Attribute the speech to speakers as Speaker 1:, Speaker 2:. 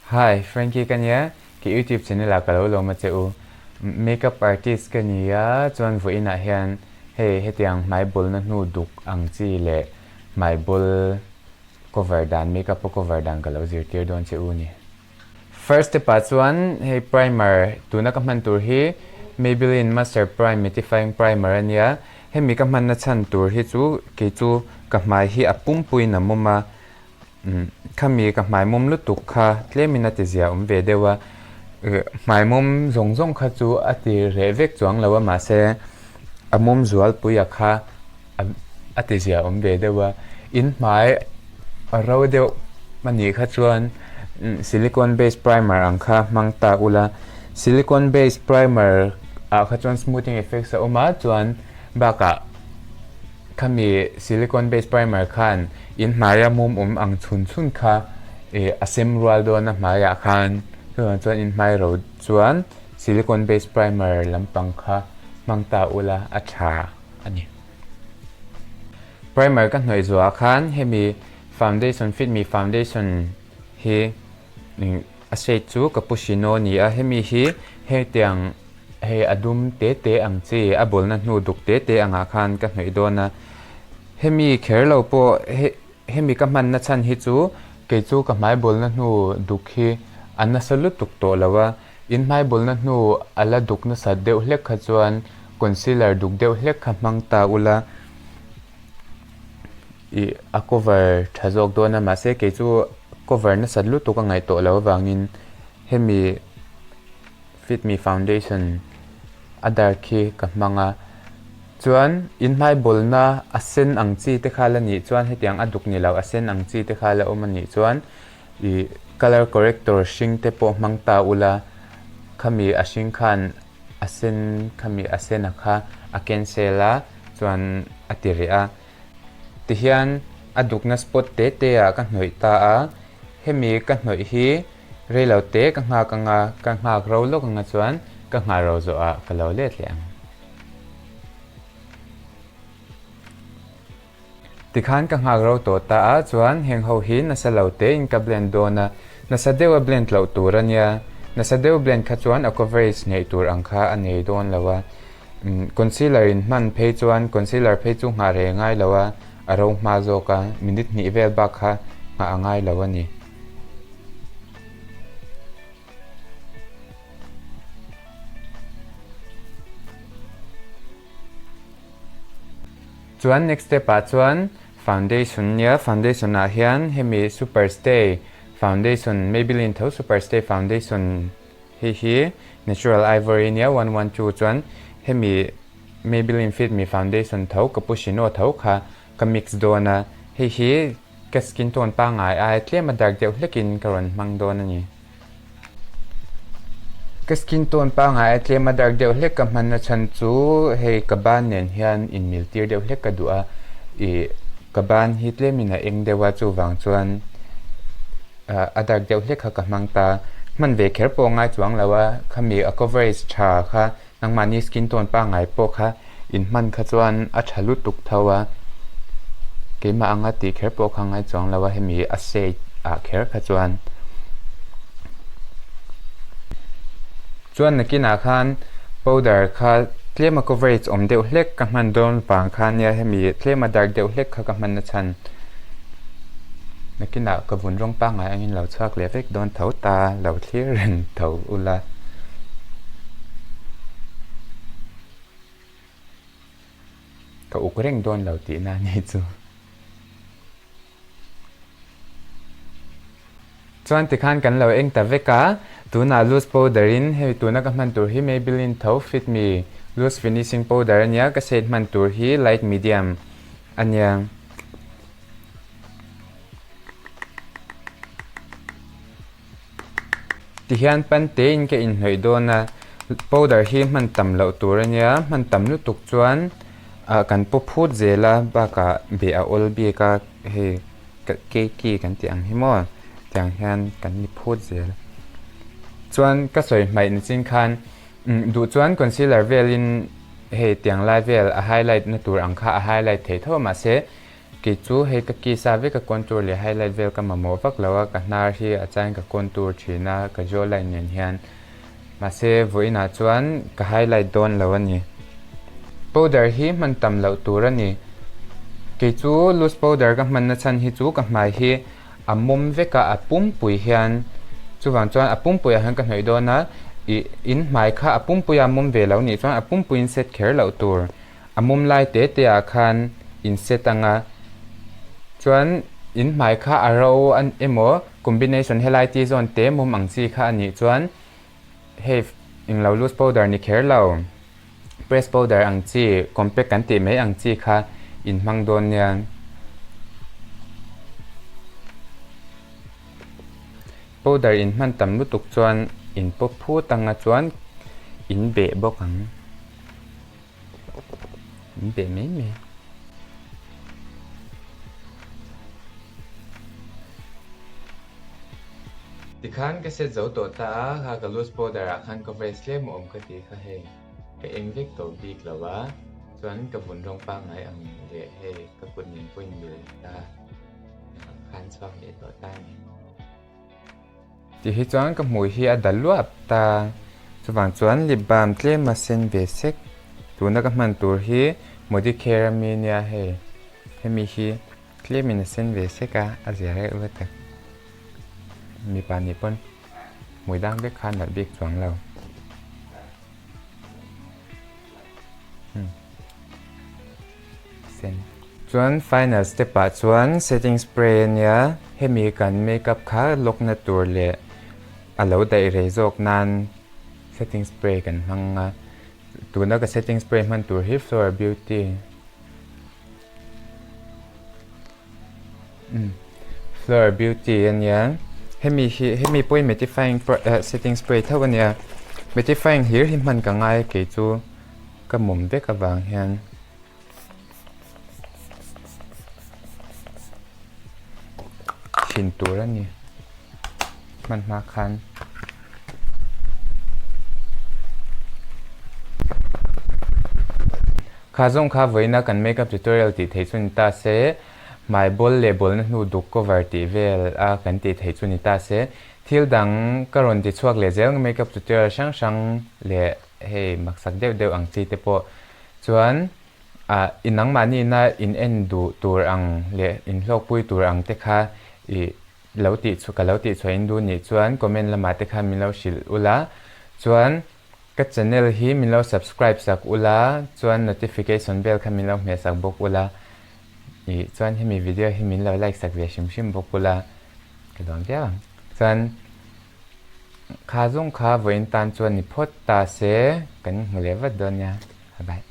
Speaker 1: Hi, Frankie ka nia, ka YouTube channel ah ka lo lawm a che u. Makeup artist ka ni a, chuan vawiinah hian hei hetiang hmai bawlna hnu duk ang chi leh hmai bawl cover dan, makeup a cover dan ka lo zirtir dawn che u ni. First step ah chuan hei primer tuna ka hman tur hi Maybelline Master Prime Mattifying Primer a nia. Hemi ka hmanna chhan tur hi chu kei chu ka hmai hi a pumpuiin a mawm a, khami ka hmai mawm lutuk kha tlemin a ti zia awm ve deuh a. Hmai mawm zawng zawng kha chu a ti reh vek chuang lo a mahse a mawm zualpui a kha a ti zia awm ve deuh a, in hmai a ro deuh a nih kha chuan silicone based primer ang kha hmang ta ula, silicone based primer ah kha chuan smoothing effects a awm a chuan bakah khami silicone based primer khan in hmaia mum awm ang chhun chhun kha ih a sem rual dawn a hmaiah khan chuvang chuan in hmai ro chuan silicone based primer lampang kha hmang ta ula a tha. a ni. Primer ka hnawih zuah khan hemi foundation fit me foundation hi a shade chu cappuccino a ni a, hemi hi hetiang hei a dum te te ang chi a bawlna hnu duk te te angah khan ka hnawih dawn a, hemi kher lo pawh hemi ka hmanna chhan hi chu kei chu ka hmai bawlna hnu duk hi a nasa lutuk tawh lo a. In hmaibawlna hnu a la duk nasat deuh hlek kha chuan concealer duk deuh hlek kha hmang ta ula ih a cover tha zawk dawn a mahse kei chu cover nasat lutuk a ngaih tawh loh avangin hemi fit me foundation a dark hi ka hmang a chuan in hmaibawlna a sen ang chi te kha la nih chuan hetiang a duk ni lo a sen ang chi te kha la awm a nih chuan. Ih colour corrector hring te pawh hmang ta ula, khami a hring khan a sen khami a sena kha a cancel a chuan a ti reh a. Tihian a dukna spot te te ah ka hnawih ta a, hemi ka hnawih hi reilo te ka nghak anga ka nghak ro lawk anga chuan ka nghah ro zawh ah ka lo let leh ang. Tikhan ka nghak ro tawh ta a, chuan heng ho hi nasa lo tein ka blend dawn a, nasa deuha blend loh tur a nia, nasa deuh blend kha chuan a coverage neih tur ang kha a nei dawn lo a, concealer in hman phei chuan concealer phei chu nghah reh ngai lo a, a ro hma zawk a, minute hnih vel bak kha nghah a ngai lo a ni. Chuan next step ah chuan foundation nia foundation ah hian hemi super stay foundation Maybelline tho super stay foundation hei hi natural ivory nia 112 chuan hemi Maybelline fit me foundation tho cappuccino tho kha ka mix dawn a hei hi ka skin tone pangngai ai tlem a dark deuh hlekin ka rawn hmang dawn a ni. Ka skin tone pangngai a tlem a dark deuh hlek ka hman na chhan chu hei ka ban nen hian inmil tir deuh hlek ka duh a ih ka ban hi tlemin a eng deuh a chuvang chuan ah a dark deuh hlek kha ka hmang ta hman ve kher pawh a ngai chuang lo a khami a coverage tha kha nangmahni skin tone pangngai pawh kha inhman kha chuan a tha lutuk tho a keimah anga tih kher pawh kha ngai chuang lo a hemi a shade ah kher kha chuan chuan nakinah khan powder kha tlema coverage awm deuh hlek ka hman dawn vang kha nia hemi tlema dark deuh hlek kha ka hman na chhan nakinah ka vun rawng pangngai angin lo chhuak leh vek dawn tho ta lo thlir reng tho ula. Ka uk reng dawn lo tihna a ni chu. Chuan tikhan kan lo eng ta vek a, tunah loose powder in hei tuna ka hman tur hi Maybelline tho Fit Me Loose Finishing Powder a nia, ka shade hman tur hi light medium a nia. Tihian pan tein ka inhnawih dawn a, powder hi hman tam loh tur a nia, hman tam lutuk chuan ah kan paw phut zel a bakah beh a awl bik a hei cake kan tih ang hi maw tiang hian kan ni phut zel. Chuan ka sawi hmaih ni chin khan duh chuan concealer velin hei tiang lai vel a highlight na tur ang kha a highlight thei tho mahse. Kei chu hei ka ki sa vek a contour leh highlight vel ka mamawh vak lo a, ka hnar hi a chain ka contour thin a ka jaw line nen hian. Mahse vawiinah chuan ka highlight dawn lo a ni. Powder hi hman tam loh tur a ni. Kei chu loose powder ka hmanna chhan hi chu ka hmai hi a mawm vek a, a pumpui hian chuvang chuan a pumpuiah hian ka hnawih dawn a, ih in hmai kha a pumpuia mawm ve lo nih chuan a pumpuiin set kher loh tur. A mum lai te te ah khan in set ang a, chuan in hmai kha a ro emaw combination helai ti zawn te mum ang chi kha a nih chuan hei englo loose powder ni kher lo press powder ang chi compact kan tih mai ang chi kha in hmang dawn nia. Powder in hman tam lutuk chuan in pawp phut anga chuan in beh bawk ang. Min beh mai mai. Tikhan ka set zo tawh ta a, kha ka loose powder ah khan coverage tlem a awm ka tih kha hei ka eng vek tawh bik lo a, chuan ka vun rawng pangngai ang leh hei ka kut nen pawh inmil ta khan chhuak leh tawh ta a ni. Ti hi chuan ka hmui hi a dal luap ta. Chuvang chuan lip balm tlem a sen ve sek. Tuna ka hman tur hi Modicare ami nia hei. Hemi hi tlemin a sen ve sek a, a zia reuh reuh tak. Mipa nih pawn hmui dang vek kha a nalh bik chuang lo. Sen. Chuan final step ah chuan setting spray a nia, hemi kan makeup kha lock na tur leh a lo daih rei zawk nan setting spray kan hmang a, tuna ka setting spray hman tur hi Flora Beauty Flora Beauty a nia, hemi hi hemi pawh hi mattifying setting spray tho a nia, mattifying hlir hi hman ka ngai a kei chu ka mawm vek avang hian. Thin tur a ni hman hma khan. Kha zawng kha vawiina kan makeup tutorial tih theih chu ni ta se, hmai bawl leh bawlna hnu duk cover tih vel a kan tih theih chu ni ta se, thil dang ka rawn ti chhuak leh zel makeup tutorial hrang hrang leh hei maksak deuh deuh ang chi te pawh chuan ah i nangmahni na in en duh tur ang leh in hlawkpui tur ang te kha i lo tih chhuah ka lo tih chhuah in duh nih chuan comment lamah te khan min lo hrilh ula chuan ka channel hi min lo subscribe sak ula chuan notification bell kha min lo hmeh sak bawk ula ih chuan hemi video hi min lo like sak ve hrim hrim bawk ula ka dawn viau ang chuan kha zawng kha vawiin tan chuan ni phawt ta se kan hmu leh vat dawn nia bye bye.